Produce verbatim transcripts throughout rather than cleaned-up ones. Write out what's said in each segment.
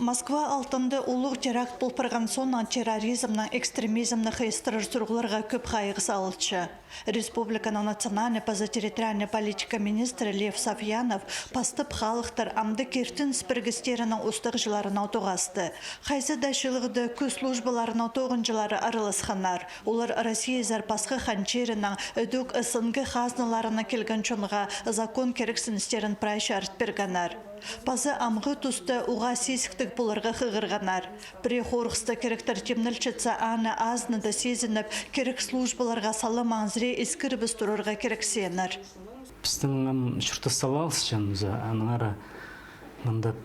Москва алтында улуғ теракт пол парған соонаң терроризмнең экстремизмні хайыстырар сурығларға кӧп хайығ салылча. Республиканың национальнай паза территориальнай политика министрі Лев Сафьянов пастап халыхтар амды киртініс пірігістерінің устағҷыларынаң тоғасты. Хайзы даа чылығда кӱс службаларының тоғынҷылары араласханнар. Олар Россиязар пасха хан чирінең, ідӧк СНГ хазналарынаң килген чонға закон кирексіністерін прай чарыт пиргеннер. Паза амғы туста уғаа сизіктіг поларға хығырғаннар. Пірее хорғыста киректер тимнелчетсе, аны азынада сизініп, кирек службаларға саламаан сірее искірібіс турарға кирексееннер. Пістің ам чуртас салалыс чанымза, аннаңар мында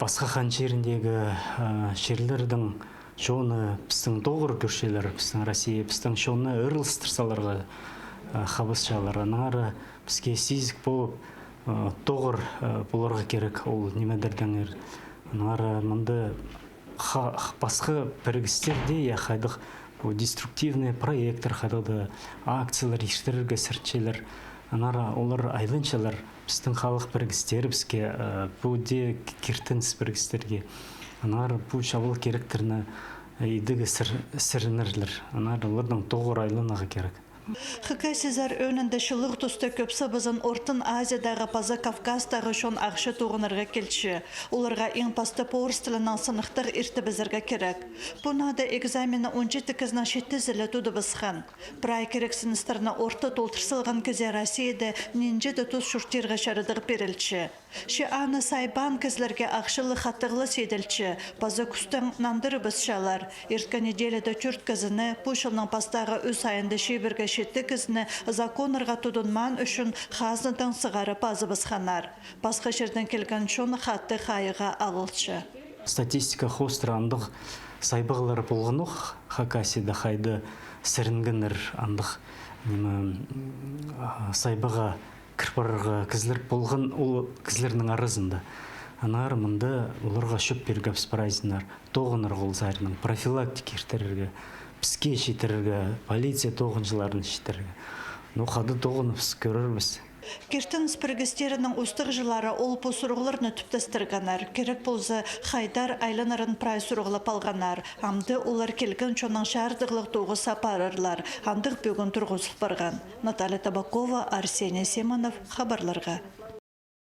пасха хан чиріндегі, а, чирлердің чоны пістің тоғыр кӧрчелер, пістің Россия, пістің чонны ырылыстыр саларға, а, хабысчалар. Аннаңар піске сизік полып, а, тоғыр, а, поларға кирек ол нимедердеңер. Аннаңар мында ха-, х-, пасха пірігістерде, я, хайдағ пу деструктивный проекттер, хайдағ-да акциялар иртірерге сірінчелер. Аннаңар олар айланчалар пістің халых пірігістерібіске, а, пу дее киртініс пірігістерге. Аннаңар пу чабал киректерні, а, идерге сір-, сірінерлер. Аннаңар оларның тоғыр айланарға кирек. Хакасиязар ӧӧнінде чылығ туста кӧп сабазын Ортын Азиядағы паза Кавказтағы чон ахча тоғынарға килче. Оларға иң пастап орыс тілінең сыныхтығ иртібізерге кирек. Пу нада экзаменні он читі кізінің читтізі ле тудыбысхан. Прай кирексіністерні орта толдыр салған кізее Россияда нинҷе-де тус чуртирға чарадығ пирілче. Че аны сайбаан кізілерге ахчалығ хатығлас иділче, паза кӱстең нандырыбысчалар. Ирткен неделяда тӧрт кізіні, пу чылның пастағы ӱс айында чибіргі читі кізіні, законнарға тудынмаан ӱчӱн, хазнадаң сығара пазыбысханнар. Пасха чирдең килген чон хатығ хайығға алылча. Статистика хоостыра андағ сайбағлар полғанох Хакасияда, хайда сірінгеннер андағ, ниме, м, а, сайбаға кір парарға кізілер полған ол кізілернің аразында. Аннаңар мында оларға чоп пиргебіс прайзына. Тоғынарға ол саринаң, профилактика иртірерге, піске читірерге, полиция тоғынҷыларын читірерге. Ну, хада тоғыныбыс, кӧрербіс. Киртініс пірігістерінің устағҷылары ол пу сурығларны тӱптестіргеннер. Кирек полза, хайдар айланарын прай сурығлап алғаннар. Амды олар килген чоннаң чардығлығ тоғыс апарарлар. Андағ пӧгін турғызыл парған. Наталья Табакова, Арсений Симонов, хабарларға.